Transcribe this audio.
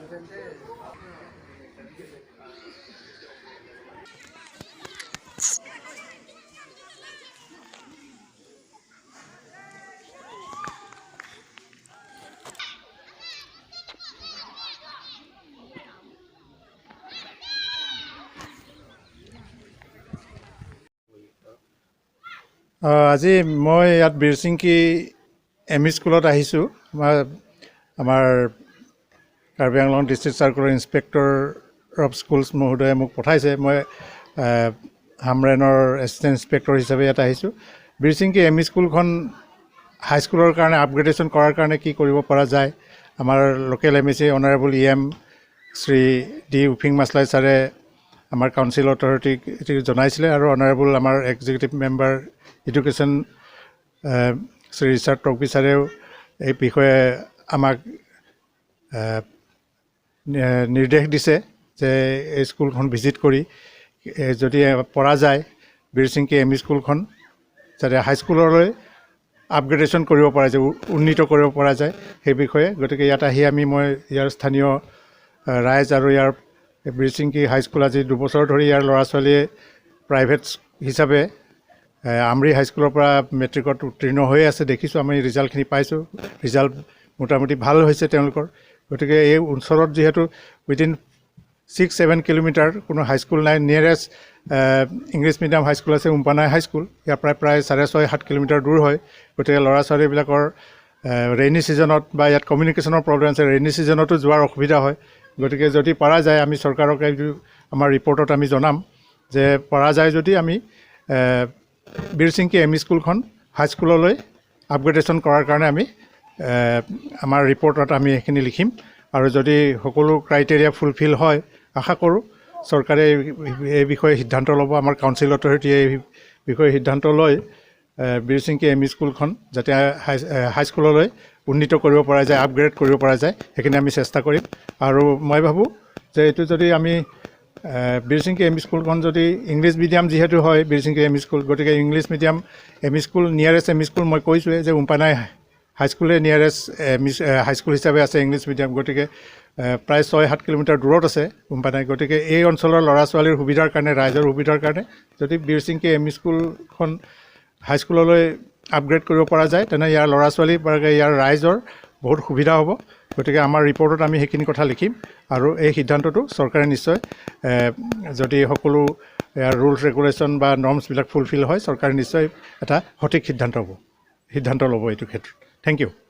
আজি মই ইয়াত বীৰচিংকি এম ই স্কুলত আহিছোঁ। আমাৰ কাৰ্বি আংলং ডিষ্ট্ৰিক্ট চাৰ্কলৰ ইনস্পেক্টৰ অফ স্কুলছ মহোদয়ে মোক পঠাইছে। মই হামৰেনৰ এছিষ্টেণ্ট ইনস্পেক্টৰ হিচাপে ইয়াত আহিছোঁ। বীৰচিংকি এম ই স্কুলখন হাইস্কুলৰ কাৰণে আপগ্ৰেডেশ্যন কৰাৰ কাৰণে কি কৰিব পৰা যায়, আমাৰ local MAC honourable EM Shri D Uphing Machlai ছাৰে আমাৰ কাউন্সিল অথৰিটিক জনাইছিলে আৰু অনাৰেবল আমাৰ executive member education Shri Richard Tokbi ছাৰেও এই বিষয়ে আমাক নিৰ্দেশ দিছে যে এই স্কুলখন ভিজিট কৰি যদি পৰা যায়, বীৰচিংকি এম ই স্কুলখন যাতে হাইস্কুললৈ আপগ্ৰেডেশ্যন কৰিব পৰা যায়, উন্নীত কৰিব পৰা যায়, সেই বিষয়ে। গতিকে ইয়াত আহি মই ইয়াৰ স্থানীয় ৰাইজ আৰু ইয়াৰ বীৰচিংকি হাইস্কুল আজি 2 বছৰ ধৰি ইয়াৰ ল'ৰা ছোৱালীয়ে প্ৰাইভেট হিচাপে আমৰি হাইস্কুলৰ পৰা মেট্ৰিকত উত্তীৰ্ণ হৈ আছে। দেখিছোঁ, আমি ৰিজাল্টখিনি পাইছোঁ। ৰিজাল্ট মোটামুটি ভাল হৈছে তেওঁলোকৰ। গতিকে এই ওচৰত যিহেতু উইদিন 6-7 কিলোমিটাৰ কোনো হাইস্কুল নাই। নিয়েৰেষ্ট ইংলিছ মিডিয়াম হাইস্কুল আছে উম্পানাই হাইস্কুল, ইয়াৰ পৰা প্ৰায় 6.5-7 কিলোমিটাৰ দূৰ হয়। গতিকে ল'ৰা ছোৱালীবিলাকৰ ৰেইনি ছিজনত বা ইয়াত কমিউনিকেশ্যনৰ প্ৰব্লেম আছে, ৰেইনি ছিজনতো যোৱাৰ অসুবিধা হয়। গতিকে যদি পৰা যায়, আমি চৰকাৰক এইটো আমাৰ ৰিপৰ্টত আমি জনাম যে পৰা যায় যদি আমি বীৰচিংকি এম ই স্কুলখন হাইস্কুললৈ আপগ্ৰেডেশ্যন কৰাৰ কাৰণে আমি আমাৰ ৰিপৰ্টত আমি সেইখিনি লিখিম। আৰু যদি সকলো ক্ৰাইটেৰিয়া ফুলফিল হয়, আশা কৰোঁ চৰকাৰে এই বিষয়ে সিদ্ধান্ত ল'ব। আমাৰ কাউন্সিল অথৰিটিয়ে এই বিষয়ে সিদ্ধান্ত লৈ বীৰচিংকি এম ই স্কুলখন যাতে হাইস্কুললৈ উন্নীত কৰিব পৰা যায়, আপগ্ৰেড কৰিব পৰা যায়, সেইখিনি আমি চেষ্টা কৰিম। আৰু মই ভাবোঁ যে এইটো যদি আমি বীৰচিংকি এম ই স্কুলখন যদি ইংলিছ মিডিয়াম যিহেতু হয় বীৰচিংকি এম ই স্কুল, গতিকে English medium M E school, nearest M E school মই কৈছোঁৱেই যে উম্পানাই হাইস্কুলে nearest M E high school হিচাপে আছে ইংলিছ মিডিয়াম। গতিকে প্ৰায় 6-7 কিলোমিটাৰ দূৰত আছে উম্পানাই। গতিকে এই অঞ্চলৰ ল'ৰা ছোৱালীৰ সুবিধাৰ কাৰণে, ৰাইজৰ সুবিধাৰ কাৰণে যদি বীৰচিংকি এম ই স্কুলখন হাইস্কুললৈ আপগ্ৰেড কৰিব পৰা যায়, তেনে ইয়াৰ ল'ৰা ছোৱালী বা ইয়াৰ ৰাইজৰ বহুত সুবিধা হ'ব। গতিকে আমাৰ ৰিপৰ্টত আমি সেইখিনি কথা লিখিম আৰু এই সিদ্ধান্তটো চৰকাৰে নিশ্চয় যদি সকলো ইয়াৰ ৰুলছ ৰেগুলেশ্যন বা নৰ্মছবিলাক ফুলফিল হয়, চৰকাৰে নিশ্চয় এটা সঠিক সিদ্ধান্ত ল'ব এইটো ক্ষেত্ৰত। Thank U.